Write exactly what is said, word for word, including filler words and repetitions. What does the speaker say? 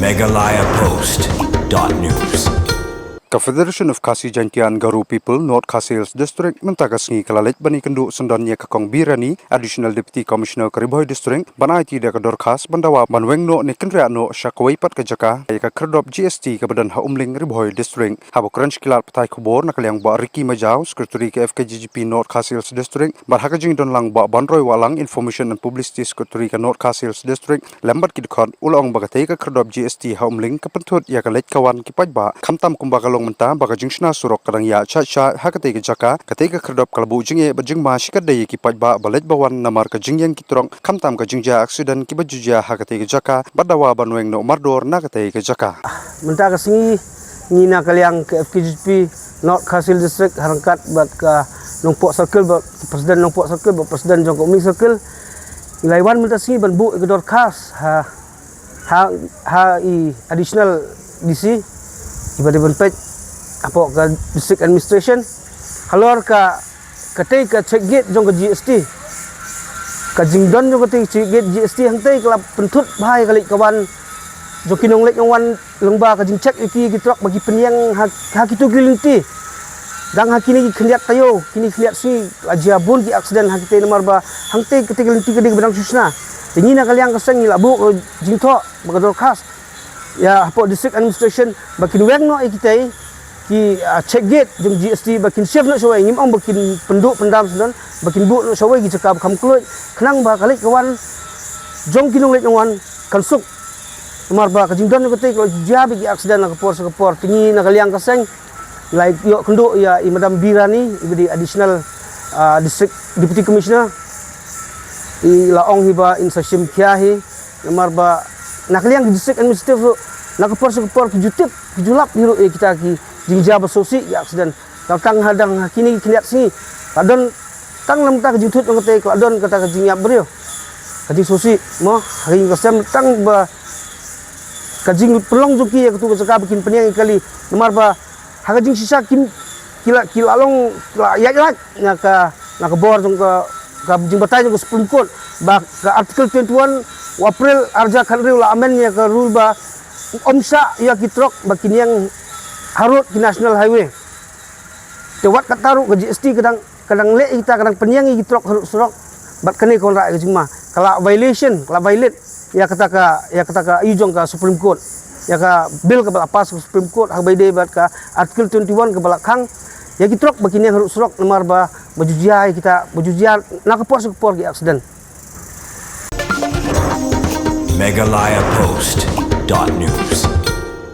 Meghalaya Post dot news. Ka Federation of Khasi Jaintia and Garo People North Khasi Hills District mynta ka sngi ka la leit ban ïakynduh syndon ïa ka Kong Birani, Additional Deputy Commissioner ka Ri Bhoi District, ban aiti da ka dorkhas ban dawa ban weng noh ne kynriah noh sha kawei pat ka jaka ïa ka khyrdop G S T kaba don ha Umling, Ri Bhoi District. Haba kren sha ki lad pathai khubor na ka liang Bah Ricky Majaw, Secretary ka F K J G P North Khasi Hills District, bad ha ka jingdon lang Bah Banroy Wahlang, Information and Publicity Secretary ka North Khasi Hills District, lem bad ki dkhot, u la ong ba katei ka khyrdop G S T ha Umling ka pynthut ïa ka leit ka wan ki paidbah, khamtam kumba ka long mynta ba ka jingshna surok ka dang ïaid shait shait ha katei ka jaka, katei ka khyrdop ka la buh jingeh bad jingma shikatdei ïa ki paidbah ba leit ba wan namar ka jingïeng ki trok, khamtam ka jingjia aksiden kiba ju jia ha katei ka jaka, bad dawa ban weng noh mardor na katei ka jaka. Mynta ka sngi ngi na ka liang ka F K J P North Khasi Hills District, ha ryngkat bad ka Nongpoh Circle, bad President Nongpoh Circle, bad President jong ka Umling Circle, ngi la wan mynta sngi ban buh ïa ka dorkhas ha, ha, ha i Additional D C, iba dei ban peit hapoh ka District Administration halor ka, katei ka check gate jong ka G S T. Ka jingdon jong katei ka check gate G S T hangtei ka la pynthut bha ïa ka leit ka wan jong ki nongleit nongwan, lyngba ka jingcheck ïa ki, ki trok ba ki pynïeng ha, ha kito ki lynti. Dang ha kine ki khyndiat taïew, kine ki khyndiat sngi, la jia bun ki aksiden ha kitei namar ba hangtei katei ka lynti ka dei kaba dang shu shna. Te ngi na ka liang ka seng ngi la buh ka jingthoh bad ka dorkhas ïa hapoh District Administration ba kin weng noh ïa kitei ki, ah, check gate jong G S T, ba kin shift noh shawei, ngim ong ba kin pynduh pyndam syndon, ba kin buh noh shawei ki jaka ba kham khlaiñ, khnang ba ka leit ka wan jong ki nongleit nongwan kan suk. Namar ba ka jingdon katei ka la jia bha ki aksiden na ka por sha ka por. Te ngi na ka liang ka seng la ïoh kynduh ïa i Madam Birani, iba dei Additional, ah, District Deputy Commissioner. I la ong hi ba in sa shim khia hi, namar ba na ka liang ka District Administrative ruh na ka por sha ka por ki ju tip, ki ju lap hi ruh ïa kita ki jingjia ba sngewsih ïa aksiden. Tang tang hadang ha kine ki khyndiat sngi la don, tang na bynta ka jingthut jong katei ka la don kata ka jingïap briew, ka jingsngewsih mo, ha ka jingkyrmen tang ba ka jingpynlong jong ki ïa katu ka jaka ba kin pynïeng ïa ki kali. Namar ba ha ka jingshisha kim, ki la, ki la long, ki la ïaid lait na ka, na ka bor jong ka, ka jingbatai jong ka Supreme Court ba ka Article twenty-one u April ar hajar khathynriew la amend ïa ka rule ba ym shah ïa ki trok ba kin ïeng harud ki National Highway. Te wat kata ruh ka G S T ka dang, ka dang leh ïa kita, ka dang pynïeng ïa ki trok harud surok. Bad kane ka wanrah ïa ka jingma, ka la violation, ka la violate ïa kata ka, ïa kata ka aïu jong ka Supreme Court, ïa ka bill kaba la pass ka Supreme Court ha kaba ïadei bad ka Article twenty-one kaba la khang ïa ki trok ba kin ïeng harud surok namar ba, ba ju jia ïa kita, ba ju jia na ka por sha ka por ki aksiden. Meghalaya Post